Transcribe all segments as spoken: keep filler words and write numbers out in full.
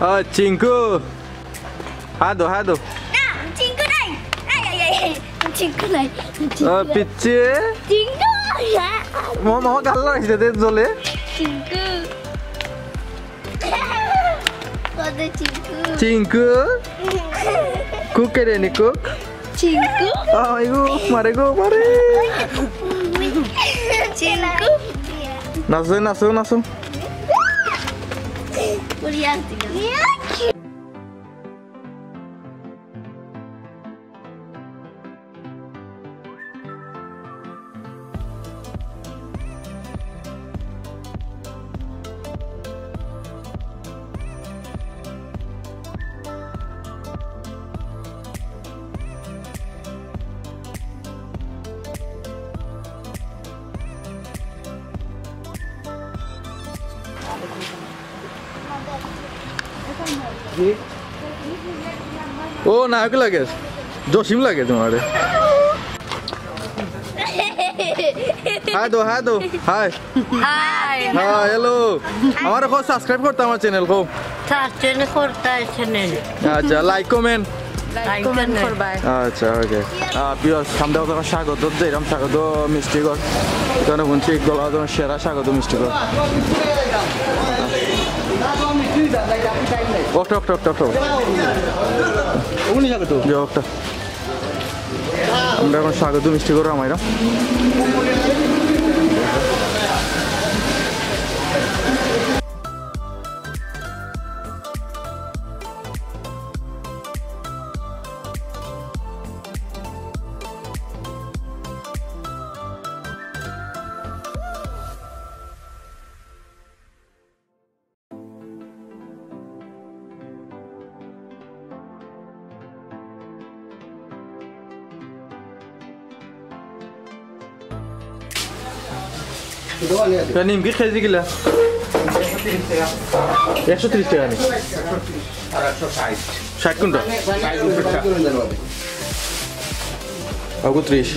ও চিঙ্কু, হাদো, হাদো। না, চিঙ্কু নাই। এই, এই, এই, এই, চিঙ্কু নাই। চিঙ্কু ও নাই। পিচ্চি। চিঙ্কু নাই। মা, মা, গাল লাগাইছে দে জলে। চিঙ্কু। কত চিঙ্কু। চিঙ্কু। কুক করে নি কুক। চিঙ্কু। আইগো, মারে গো, মারে। চিঙ্কু। নাচো, নাচো, নাচো। ও নায়ক লাগে, জসিম লাগে তোমারে। হাই দো, হাই দো, হাই। হাই। High, hello. আমার কো সাবস্ক্রাইব করতে আমার চ্যানেল কো। সাবস্ক্রাইব করতে চ্যানেল। আচ্ছা, লাইক কমেন্ট। লাইক কমেন্ট করবায়। আচ্ছা, ওকে। আহ, প্রিয় সামনে অত স্বাগত, এরকম স্বাগত মিষ্টি ঘর। কেন বলছি, গলা তো সেরা স্বাগত মিষ্টি ঘর। ওটা, ওটা, ওটা, ওটা। ওগুলি স্বাগত। যে ওটা। আমরা এখন স্বাগত মিষ্টি ঘর আমাইরা। তো নিমকি কেজি কিলা? একশো তিরিশ টাকা নি? ষাট কোনটা? আগু ত্রিশ।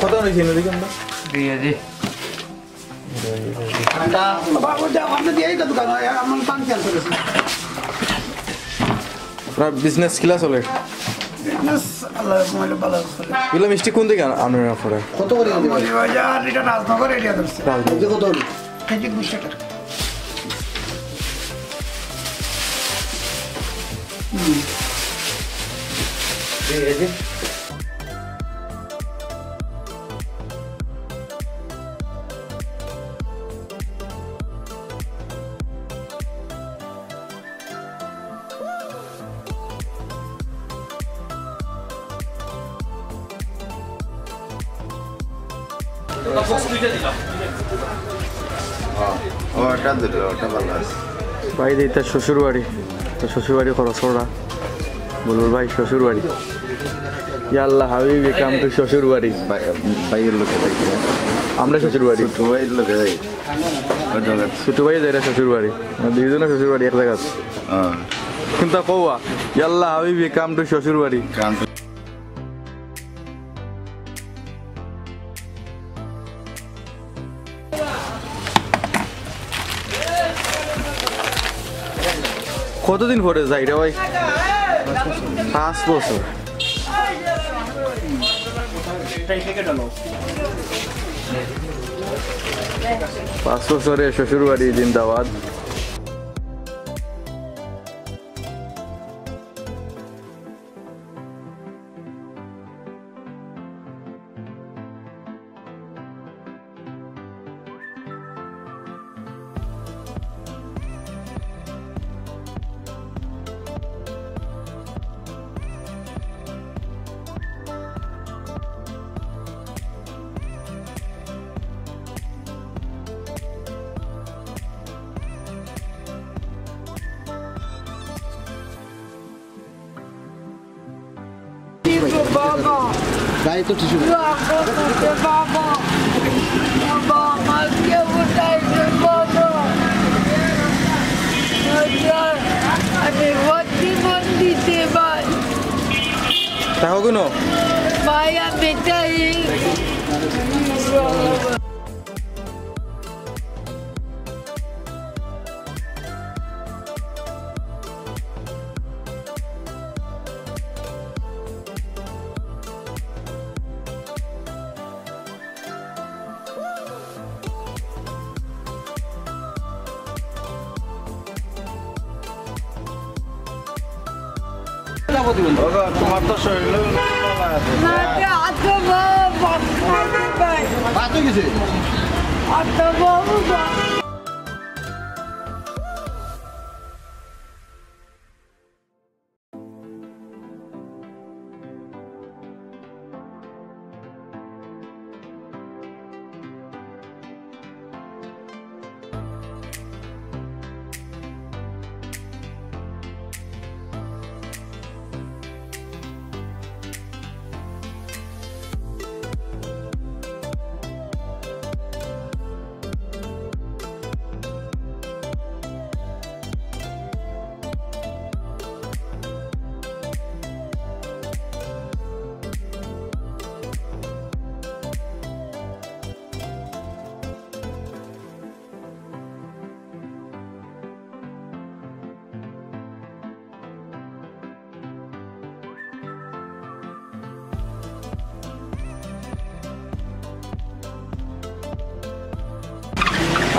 কত হয়েছে এনে দেখি আমরা? দিয়ে দি। বাবা, ওটা আপনি দিয়েই তো দোকান হয়, আমার পান খেয়াল করেছি। আপনার বিজনেস কিলা চলে? বিজনেস আল্লাহ রহমতে ভালো চলে। এগুলো মিষ্টি কোন দিকে আন-, আনবেন আপনারা? কত করে আনবেন? মৌলভীবাজার, এটা রাজনগর এরিয়া ধরছে। রাজনগর। কেজি কত হলো? কেজি দুশো টাকা। হুম। এই, এই যে। ও, ওটা দিল, ওটা ভালো আছে। ভাই, এটা শ্বশুর বাড়ি, তো শ্বশুর বাড়ি খরচ করা, বলুন ভাই, শ্বশুর বাড়ি। ইয়াল্লা হাবিবি, come to শ্বশুর বাড়ি। ভাই, ভাইয়ের লোকে যাই। আমরা শ্বশুর বাড়ি। ছোট ভাইয়ের লোকে যাই। ছোট ভাই যাইরা শ্বশুর বাড়ি। আমরা দুইজনে শ্বশুর বাড়ি এক জায়গা। হ্যাঁ। কিন্তু কওয়া, ইয়াল্লা হাবিবি, come to শ্বশুর বাড়ি। Come to কতদিন পরে যাই রে ভাই? পাঁচ বছর। পাঁচ বছরে শ্বশুর বাড়ি জিন্দাবাদ। তাই তো কিছু। বাবা, বাবা, আমাকে উঠাইছে, বাবা। আমি ভর্তি মন দিতে ভাই। তাহো কোনো? ভাই, আমি চাই। তোমার তো শরীরে ভাত হয়ে গেছে।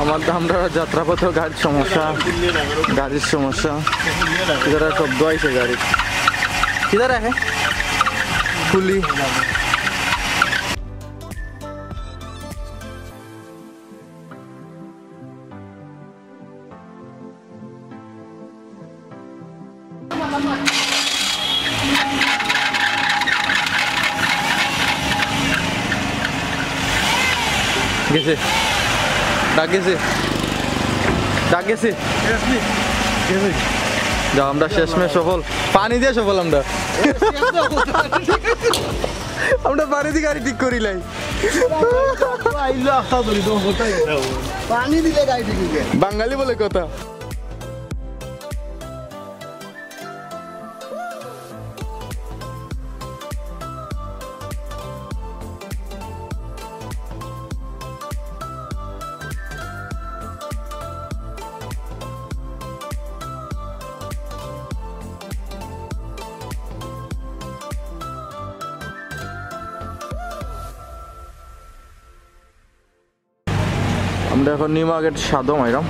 আমার তো, আমরা যাত্রাপথে গাড়ির সমস্যা, গাড়ির সমস্যা। কিতার শব্দ আইছে গাড়ির। কিতার আহে? পুলি। গেছে। ডাক গেছে। ডাক গেছে। গেছে। যাও, আমরা শেষমেশ সফল। পানি দিয়া সফল আমরা। আমরা পানি দিয়া গাড়ি ঠিক করিলাই। আইলো আস্তা ধরি তো কোথায়? পানি দিলে গাড়ি ঠিক হইবে। বাঙালি বলে কথা। আমরা এখন নিউ মার্কেট সাদো মাইরাম,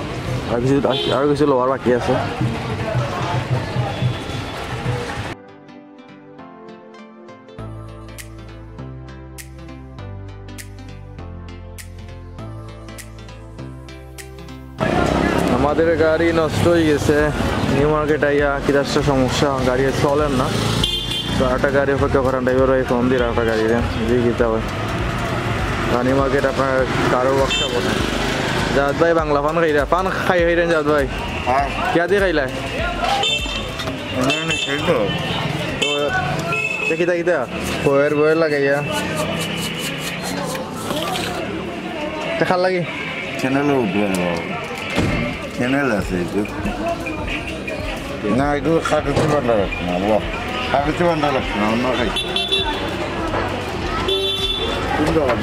আর কিছু, আর কিছু লওয়ার বাকি আছে। আমাদের গাড়ি নষ্ট হয়ে গেছে, নিউ মার্কেট আইয়া কিতা একটা সমস্যা, গাড়ি চলের না। তো একটা গাড়ি অপেক্ষা করান, ড্রাইভার ভাই ফোন দিল একটা গাড়িরে, যদি কিতা হয়। আর নিউ মার্কেট আপনার কারো ওয়ার্কশপ আছে। জাদ ভাই বাংলা পান খাইরা, পান খাই খাইরেন জাদ ভাই। হ্যাঁ। কিয়া দিয়ে খাইলা? মানে, সেই তো। তো, দেখি, দেখি, দা। বয়ের, বয়ের লাগাইয়া। তে খাল লাগি? চ্যানেলে উঠবে না বাবা। চ্যানেল আছে একটু। না, একটু কাগজে বান্ডা রাখছে না, বাবা। কাগজে বান্ডা রাখছে না, অন্য খাই। কোন দোকান?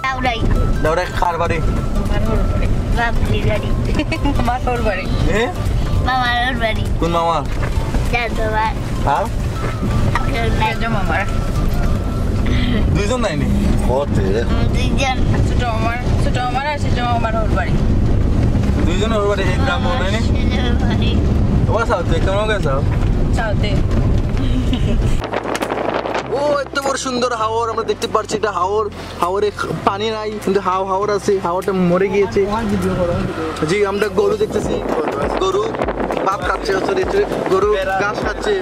দাউরাই। দাউরাই কার বাড়ি? বাপজির বাড়ি। মামার বাড়ি। এ? মামার বাড়ি। কোন মামা? জানতো পার। হ্যাঁ? আপনার নাই। মেজো মামার। দুইজন নাইনি? কত রে? উম, দুইজন। ছোট মামার, ছোট মামার আর সেজো মামার ওর বাড়ি। দুইজন ওর বাড়ি, এই গ্রাম ওর নাইনি? সেজো বাড়ি। ওরা সাউথে, কেমন গেছো? সাউথে। ও, এত বড় সুন্দর হাওর, আমরা দেখতে পাচ্ছি এটা হাওর। হাওরে খ-, পানি নাই, কিন্তু হাও-, হাওর আছে, হাওরটা মরে গিয়েছে। জি, আমরা গরু দেখতেছি, গরু ভাত খাচ্ছে, sorry, sorry, গরু ঘাস খাচ্ছে।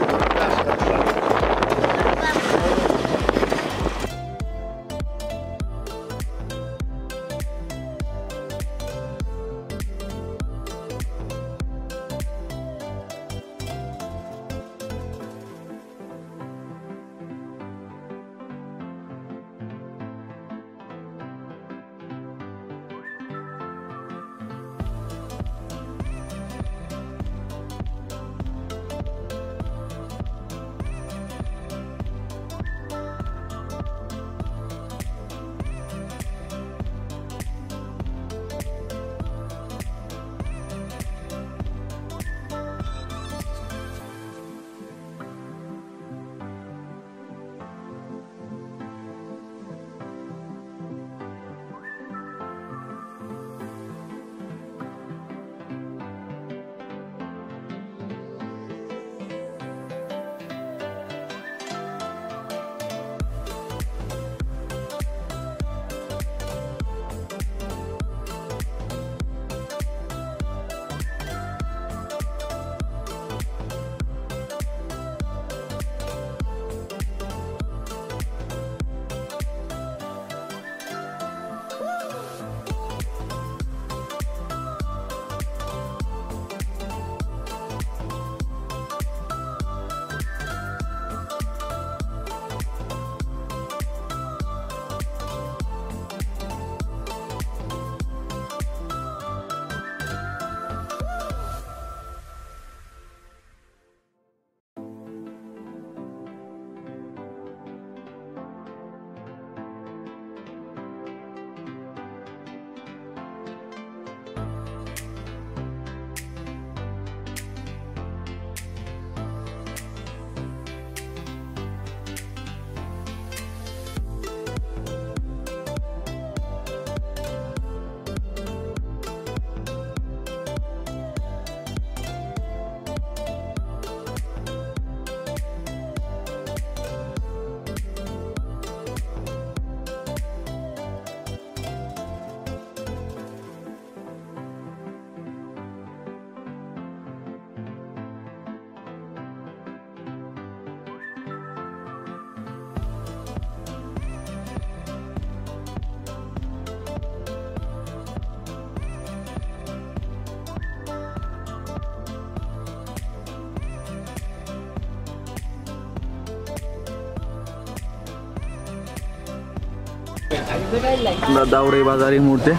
আমরা দাউরাই বাজার এই মুহূর্তে।